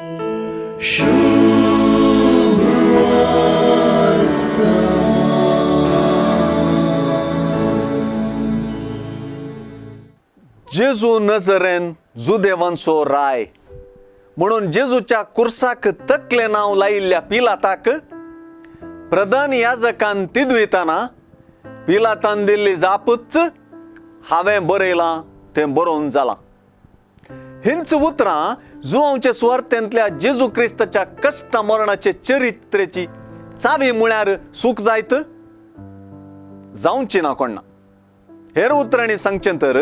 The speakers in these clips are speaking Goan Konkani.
जेजू नजरेन जुदेवांचो राय म्हणून जेजूच्या कुर्साक तकलें नांव लायिल्ल्या पिलाताक प्रधान याजकान तिदविताना पिलातान दिल्ली जापूच हांवें बरयलां तें बरोवन जालां. हींच उतरां जुवांवचे सुवार्थेंतल्या जेजू क्रिस्ताच्या कश्ट मरणाचे चरित्रेची चावी म्हळ्यार सूख जायत जावची ना कोण्णा. हेर उतरांनी सांगचें तर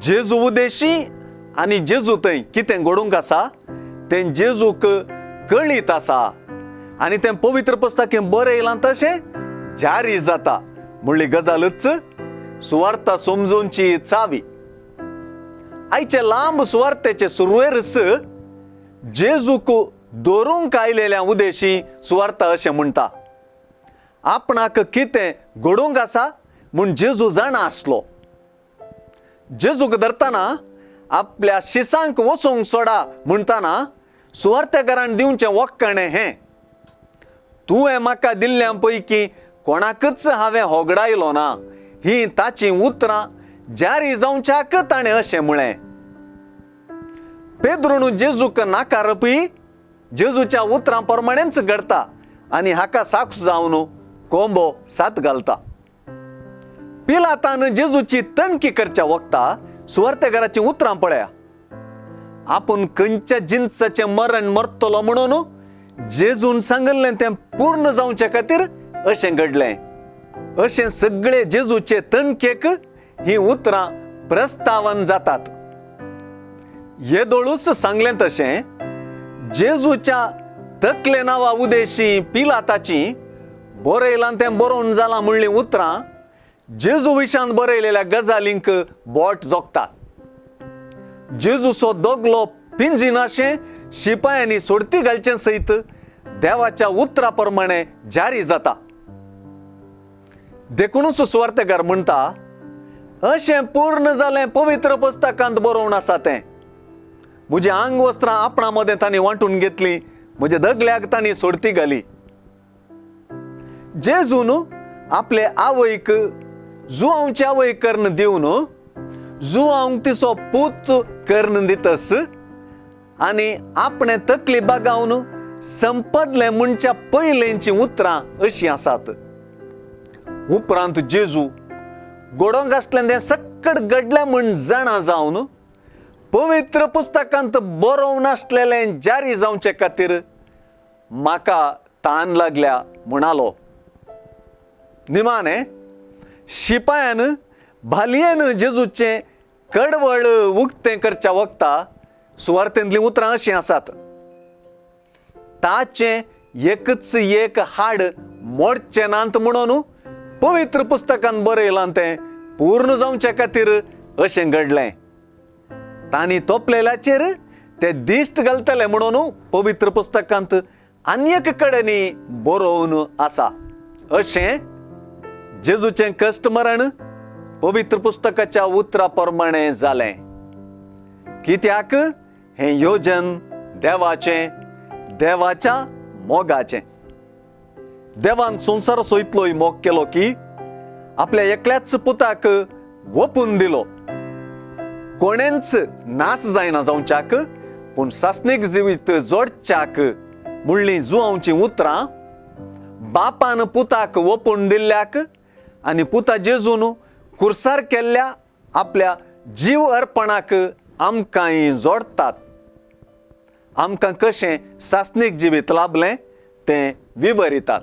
जेजू उदेशी आनी जेजू थंय कितें घडूंक आसा तें जेजूक कळीत आसा आनी तें पवित्र पुस्तकें बरयलां तशें जारी जाता म्हणली गजालूच सुवार्ता समजूनची चावी. आयचे लांब सुवार्तेचे सुरवेरच जेजूक दवरूंक आयलेल्या उदेशी सुवार्ता अशें म्हणटा. आपणाक कितें घडूंक आसा म्हूण जेजू जाणा आसलो. जेजूक धरतना आपल्या शिसांक वचूंक सोडा म्हणटना सुवार्तेकारान दिवचें वक्काणें हें, तुवें म्हाका दिल्ल्या पैकी कोणाकच हांवें होगडायलो ना. ही ताचीं उतरां जारी जावच्याक ताणें अशें म्हळें. पेद्रून जेजूक नाकारपी जेजूच्या उतरां प्रमाणेंच घडता आनी हाका साक्ष जावन कोंबो सात घालता. पिलातान जेजूची तणकी करच्या वखता सुवार्तेकाराचीं उतरां पळया. आपूण खंयच्या जिनसाचें मरण मरतलो म्हणून जेजून सांगिल्लें तें पूर्ण जावचे खातीर अशें घडलें. अशें सगळे जेजूचे तणकेक हीं उतरां प्रस्तावन जातात. येदोळूच सांगलें तशें जेजूच्या तकले नांवा उदेशी पिलाताची बरयलां तें बरोवन जालां म्हणलीं उतरां जेजू विशान बरयलेल्या गजालींक बोट जोगतात. जेजूचो दोगलो पिंजिनाशें शिपायांनी सोडती घालचें सयत देवाच्या उतरा प्रमाणे जारी जाता. देखुनूच सुवार्तेकार म्हणटा अशें पूर्ण जालें पवित्र पुस्तकांत बरोवन आसा तें. म्हजी आंगवस्त्रां आपणा मदें तांणी वांटून घेतली, म्हज्या दगल्याक तांणी सोडती घाली. जेजून आपले आवयक जुवांवची आवय करून दिवन जुवांक तिचो पूत करून दितस आनी आपणे तकली बागावन संपदलें म्हणच्या पयलेंचीं उतरां अशीं आसात. उपरांत जेजू घडोवंक आसलें तें सक्कड घडलें म्हूण जाणा जावन पवित्र पुस्तकांत बरोवन आसलेलें जारी जावचे खातीर म्हाका तान लागल्या म्हणालो. निमाणें शिपायान भालयेन जेजूचें कडवळ उक्तें करच्या वखता सुवार्तेंतलीं उतरां अशीं आसात. ताचें एकच एक हाड मोडचें नात म्हणून पवित्र पुस्तकान बरयलां तें पूर्ण जावचे खातीर अशें घडलें. तांणी तोपलेल्याचेर ते दिश्ट घालतले म्हणून पवित्र पुस्तकांत आनी एक कडेन बरोवन आसा. अशें जेजूचें कश्ट मरण पवित्र पुस्तकाच्या उतरा प्रमाणें जालें. कित्याक हें योजन देवाचें, देवाच्या मोगाचें. देवान संवसाराचो इतलोय मोग केलो की आपल्या एकल्याच पुताक ओपून दिलो. कोणेंच नास जायना जावच्याक पूण सासणीक जिवीत जोडच्याक म्हणलीं जुवांवचीं उतरां बापान पुताक ओपून दिल्ल्याक आनी पुता जेजून कुर्सार केल्ल्या आपल्या जीव अर्पणाक आमकांय जोडटात. आमकां कशें सासणीक जिवीत लाभलें तें विवरितात.